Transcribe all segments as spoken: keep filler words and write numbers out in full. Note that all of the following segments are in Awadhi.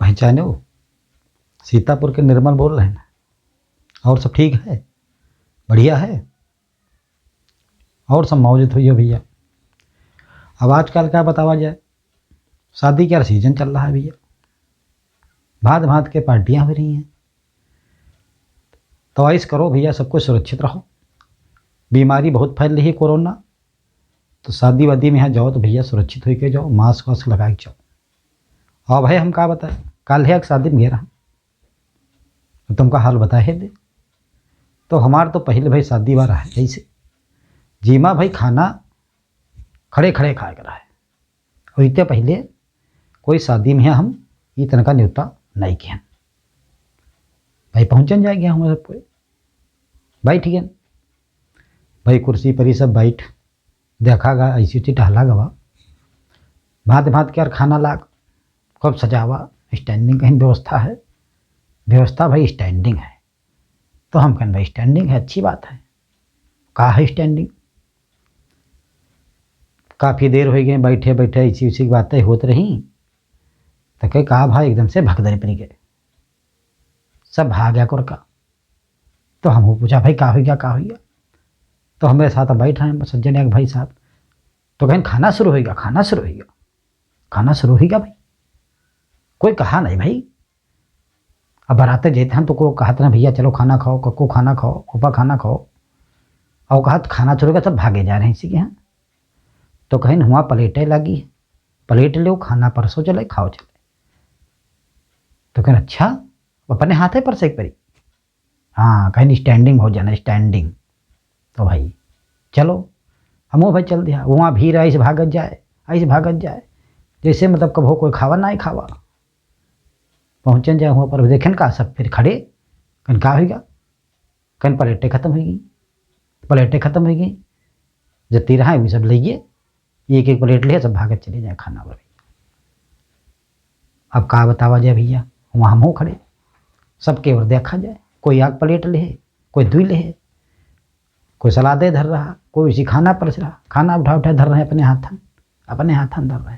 पहचानो, सीतापुर के निर्मल बोल रहे हैं। और सब ठीक है? बढ़िया है? और सब मौज तो होइए भैया। अब आजकल का बतावा जाए, शादी का सीजन चल रहा है भैया, भांत भांत के पार्टियां हो रही हैं। तो ऐस करो भैया, सब कुछ सुरक्षित रहो। बीमारी बहुत फैल रही है कोरोना, तो शादी वादी में यहाँ जाओ तो भैया सुरक्षित होके जाओ, मास्क वास्क लगा के जाओ। और भाई हम का बताए, कल है एक शादी में गया रहा, तो तुमका हाल बताए दे। तो हमार तो पहले भाई शादी वाला है, ऐसे जीमा भाई खाना खड़े खड़े खाए के रहा है। और इतने पहले कोई शादी में हम ई तनका न्योता नहीं किया। भाई पहुँचन जाए गया हमारे सब कोई, बैठ गए भाई कुर्सी पर ही सब बैठ, देखा गा ऐसी उसी टहला गवा, भांत भांत के यार खाना लाग, खूब सजावा, स्टैंडिंग कहीं व्यवस्था है, व्यवस्था भाई स्टैंडिंग है। तो हम कहन भाई स्टैंडिंग है, अच्छी बात है। का है स्टैंडिंग? काफ़ी देर हो गए बैठे बैठे, इसी उसी की बातें होत रही। तो कहे का भाई एकदम से भगदड़ पड़ गए, सब भाग गया कुरका। तो हम पूछा भाई का हो गया, का हो गया? तो हमारे साथ बैठ रहे हैं सज्जन एक भाई साहब, तो कहें खाना शुरू होइगा, खाना शुरू होइगा, खाना शुरू होइगा भाई। कोई कहा नहीं भाई। अब बराते जेत हम तो को कहत रहे भैया चलो खाना खाओ, कक्को खाना खाओ, फूफा खाना खाओ। और कहत खाना छोड़ के सब भागे जा रहे हैं इसी के यहाँ। तो कहें हुआ प्लेटें लगी, प्लेट लो, खाना परसो चले, खाओ चले। तो कहें अच्छा, अपने हाथे परसे के परी। हाँ, कहीं स्टैंडिंग हो जाना, स्टैंडिंग। तो भाई चलो, हमो भाई चल दिया। वहाँ भीड़ ऐसे भागत जाए, ऐसे भागत जाए, जैसे मतलब कभो कोई खावा ना ही खावा। पहुँचन जाए वहाँ पर, देखें का सब फिर खड़े, कन का होइगा, कन प्लेटें खत्म होइगी, प्लेटें खत्म होइगी, जब तीर हैं वो सब लेइए, एक एक प्लेट ले सब भागत चले जाए खाना पर। अब का बतावा जाए भैया, वहाँ हमहू खड़े, सबके ओर देखा जाए, कोई एक प्लेट ले, कोई दुई ले, कोई सलादे धर रहा, कोई उसी खाना परस रहा, खाना उठा उठा धर रहे अपने हाथन, अपने हाथन धर रहे।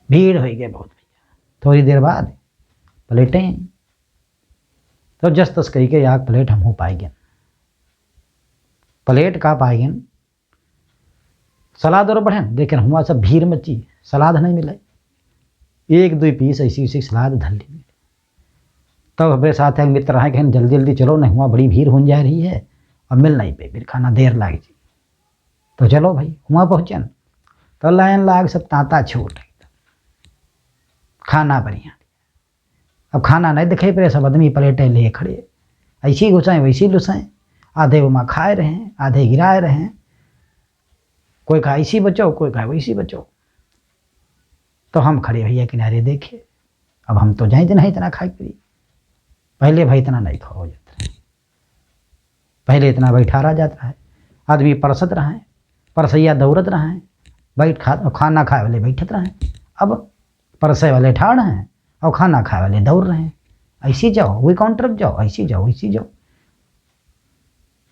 भीड़ हो गए बहुत भैया। थोड़ी देर बाद प्लेटें, तो जस तस कही के एक प्लेट हमहू पाई गए। प्लेट का पाई गए, सलाद और बढ़े, लेकिन हुआ सब भीड़ मची, सलाद नहीं मिले। एक दुई पीस ऐसी ऐसी सलाद धर ली। तब हमारे साथ एक मित्र आए, कहें जल्दी जल्दी चलो, नहीं हुआ बड़ी भीड़ होने जा रही है, अब मिल नहीं पे, फिर खाना देर लाग जी। तो चलो भाई, हुआ पहुँचन, तो लाइन लाग सब तांता छूट, खाना बढ़िया। अब खाना नहीं दिखाई पड़े, सब आदमी प्लेटें लिए खड़े, ऐसी घुसाएं, वैसी लुसाएं, आधे उमा खाए रहे, आधे गिराए रहे, कोई कहा ऐसी बचाओ, कोई कहा वैसी बचाओ। तो हम खड़े भैया किनारे देखे, अब हम तो जाए दिन है इतना खाए पी, पहले भाई इतना नहीं खाओ जात रहे, पहले इतना बैठारा जात रहे, आदमी परसत रहे, परसैया दौड़त रहे, बैठ खा, खाना खाए वाले बैठत रहे, अब परसे वाले ठाड़ हैं और खाना खाए वाले दौड़ रहे हैं। ऐसी जाओ, वही काउंटर पर जाओ, ऐसी जाओ, ऐसी जाओ।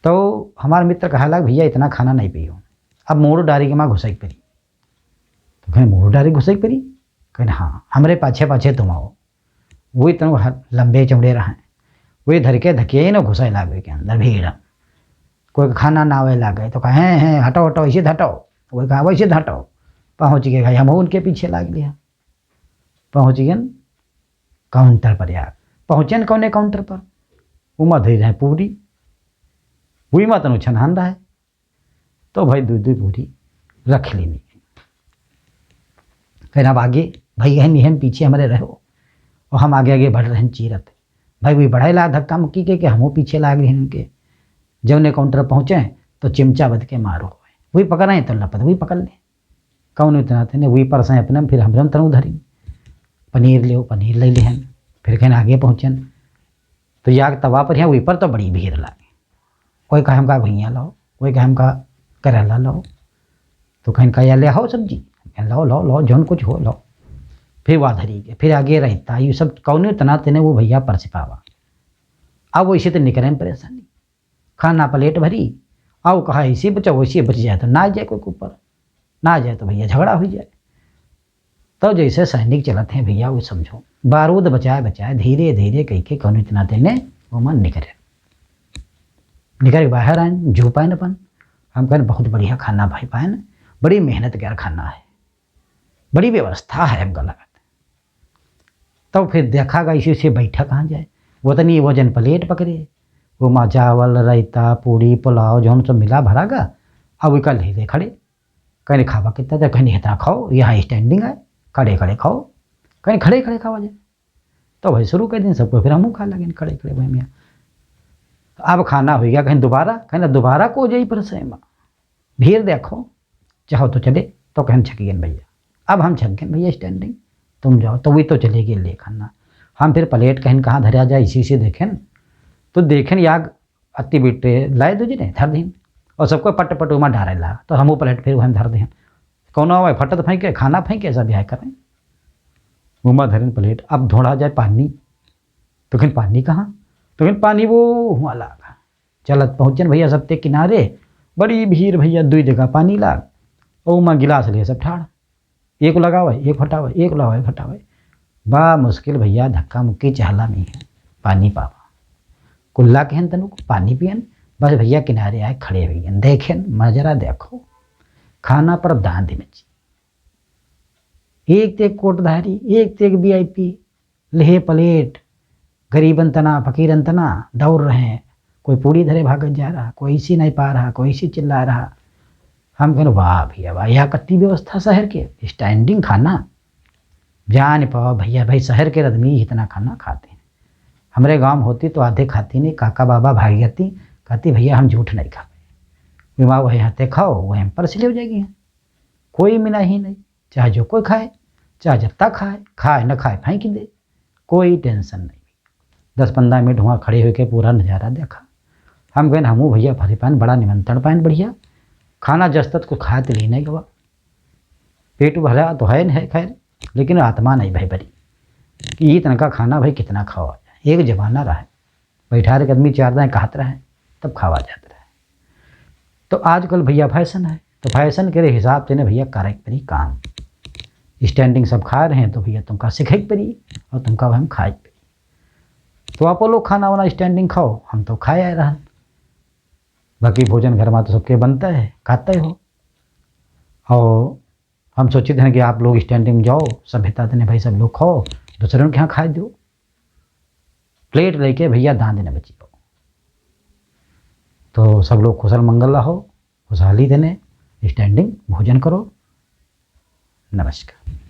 तो हमारे मित्र कहा लग, भैया इतना खाना नहीं पियो, अब मोड़ डारी के माँ घुसाई पड़ी। तो कहें मोड़ डारी घुसाई पड़ी? कहें हाँ, हमरे पाछे पाछे तुम आओ। वही तनु ह-, लंबे चौड़े रहे, वही धर के धकेन और घुसाए लागे के अंदर भीड़। कोई खाना ना आवे लागे तो कहे हैं, हैं, हटो हटो, ऐसे हटो, वही कहा वैसे हटो। पहुँच गए भाई, हम उनके पीछे लाग लिया। पहुँच गए काउंटर पर यार, पहुँचन कौने काउंटर पर, उमा धरी रहे पूरी, हुई मा तनु छनहन रहे। तो भाई दुई दुई पूरी रख लेनी। फिर अब आगे भाई यहन यहन पीछे हमारे रहो और हम आगे आगे बढ़ रहे हैं चीरत। भाई वही बढ़ाए ला धक्का मुक्की के, के हमहू पीछे लाग रहे हैं उनके। जौने काउंटर पहुँचे तो चिमचा बद के मारो, वही पकड़े तो लपत वही पकड़ ले। कौन इतना तेने वही परसें अपने, फिर हमरे तनु धरी पनीर ले, पनीर ले लेहन। फिर कहें आगे पहुँचन तो याग तवा पर यहाँ वही पर तो बड़ी भीड़ लागे। कोई कहे हमका घुइयाँ लाओ, कोई कहे हमका करेला लाओ, तो कहें का या ले आओ सब्जी, कहें लाओ लाओ लाओ जौन कुछ हो लाओ। फिर वह धरी के फिर आगे रहता ये सब कौन इतना तेने वो भैया परस पावा। अब वैसे तो निकले में परेशानी, खाना प्लेट भरी, आओ कहा ऐसे बचाओ वैसे बच जाए तो ना जाए कोई के ऊपर, ना जाए तो भैया झगड़ा हो जाए। तो जैसे सैनिक चलत हैं भैया वो समझो, बारूद बचाए बचाए धीरे धीरे कइके कौनो इतना तेने ओमा निकरे। निकर के बाहर आएन, जू पाएन अपन। हम कहन, "बहुत बढ़िया खाना भाई पाएन, बड़ी मेहनत कर खाना है, बड़ी व्यवस्था है हमका लगत।" तब फिर देखा गया इसी से बैठा कहाँ जाए, वो तनी वजन प्लेट पकड़े, वो माँ चावल, रायता, पूड़ी, पुलाव, जौन सब मिला भरा गा, अब उका ले ले खड़े। कहने, "खावा कितना?" तो कहने, "इतना खाओ, यहाँ स्टैंडिंग है, खड़े खड़े खाओ।" कहने, "खड़े खड़े खावा जाए।" तो भाई शुरू कर दिन सबको, फिर हमहू खा लगेन खड़े खड़े भाई मियाँ। अब खाना हो गया, कहने, "दोबारा?" कहने, "दोबारा को जाई पर से माँ, भीड़ देखो, चाहो तो चले।" तो कहन, "छक गेन भैया, अब हम छक गेन भैया स्टैंडिंग, तुम जाओ।" तो वही तो चले गए ले खाना। हम फिर प्लेट कहन कहाँ धरा जाए, इसी से देखेन, तो देखेन याग अति बिटे लाए दो जी ने धर दीन, और सबको पट पट उमा डारे ला, तो हमहू प्लेट फिर वहीं धर दीन। कौनो आवे फटत फेंके, खाना फेंके, सब यह करें। उमा धरेन प्लेट, अब ढूंढा जाए पानी, तो कहन, "पानी कहाँ?" तो कहन, "पानी वो हुआ लाग।" चलत पहुँचन भैया सबते किनारे, बड़ी भीड़ भैया, दुई जगह पानी लाग, और उमा गिलास ले सब ठाड़, एक लगावे, एक फटावे, एक लगावे, एक फटावे। बा मुश्किल भैया, धक्का मुक्की चहला में है, पानी पावा। कुल्ला कहन तनुक पानी पियन, बस भैया किनारे आए खड़े हुई हैं, देखेन, "मजरा देखो, खाना पर दांत मची, एक ते एक कोटधारी, एक ते एक वीआईपी, लेहे प्लेट, गरीबन तना, फकीरन तना दौड़ रहे हैं, कोई पूड़ी धरे भागत जा रहा, कोई इसी नहीं पा रहा, कोई इसी चिल्ला रहा।" हम कहन, "वाह भैया वाह, यह कत्ती व्यवस्था शहर के, स्टैंडिंग खाना।" जान पावा भैया, भाई शहर के आदमी इतना खाना खाते हैं, हमरे गांव होती तो आधे खाती नहीं, काका बाबा भाग जाती, कहती, "भैया हम झूठ नहीं खावे।" वहाँ वही हाथे खाओ, वही हम परस ले जाएगी। कोई मिना ही नहीं, चाहे जो कोई खाए, चाहे जितना खाए, खाए न खाए फेंक दे, कोई टेंशन नहीं। दस पन्द्रह मिनट हुआ खड़े होके पूरा नजारा देखा। हम कहन, "हमहू भैया फरी पाएन, बड़ा निमंत्रण पाएन, बढ़िया खाना जस तस कुछ खाए तो लेने गवा, पेट भरा तो है न है खैर, लेकिन आत्मा नहीं भाई भरी कि ये तनका खाना भाई कितना खावा जाए।" एक जमाना रहा, बैठा रहे आदमी चार दाएं कहत रहे, तब खावा जात रहे। तो आजकल भैया फैशन है, तो फैशन के हिसाब से ने भैया करे के पड़ी काम। स्टैंडिंग सब खा रहे हैं, तो भैया तुमका सीखे के पड़ी और तुमका हम खाए के पड़ी। तो आप लोग खाना वाना स्टैंडिंग खाओ, हम तो खाए आए रहन। बाकी भोजन घर में तो सबके बनता है, खाते हो। और हम सोचित हैं कि आप लोग स्टैंडिंग में जाओ, सभ्यता देने भाई सब लोग खाओ, दूसरे के यहाँ खाए दो। प्लेट लेके भैया दान देने बची हो। तो सब लोग कुशल मंगल रहो, खुशहाली देने, स्टैंडिंग भोजन करो। नमस्कार।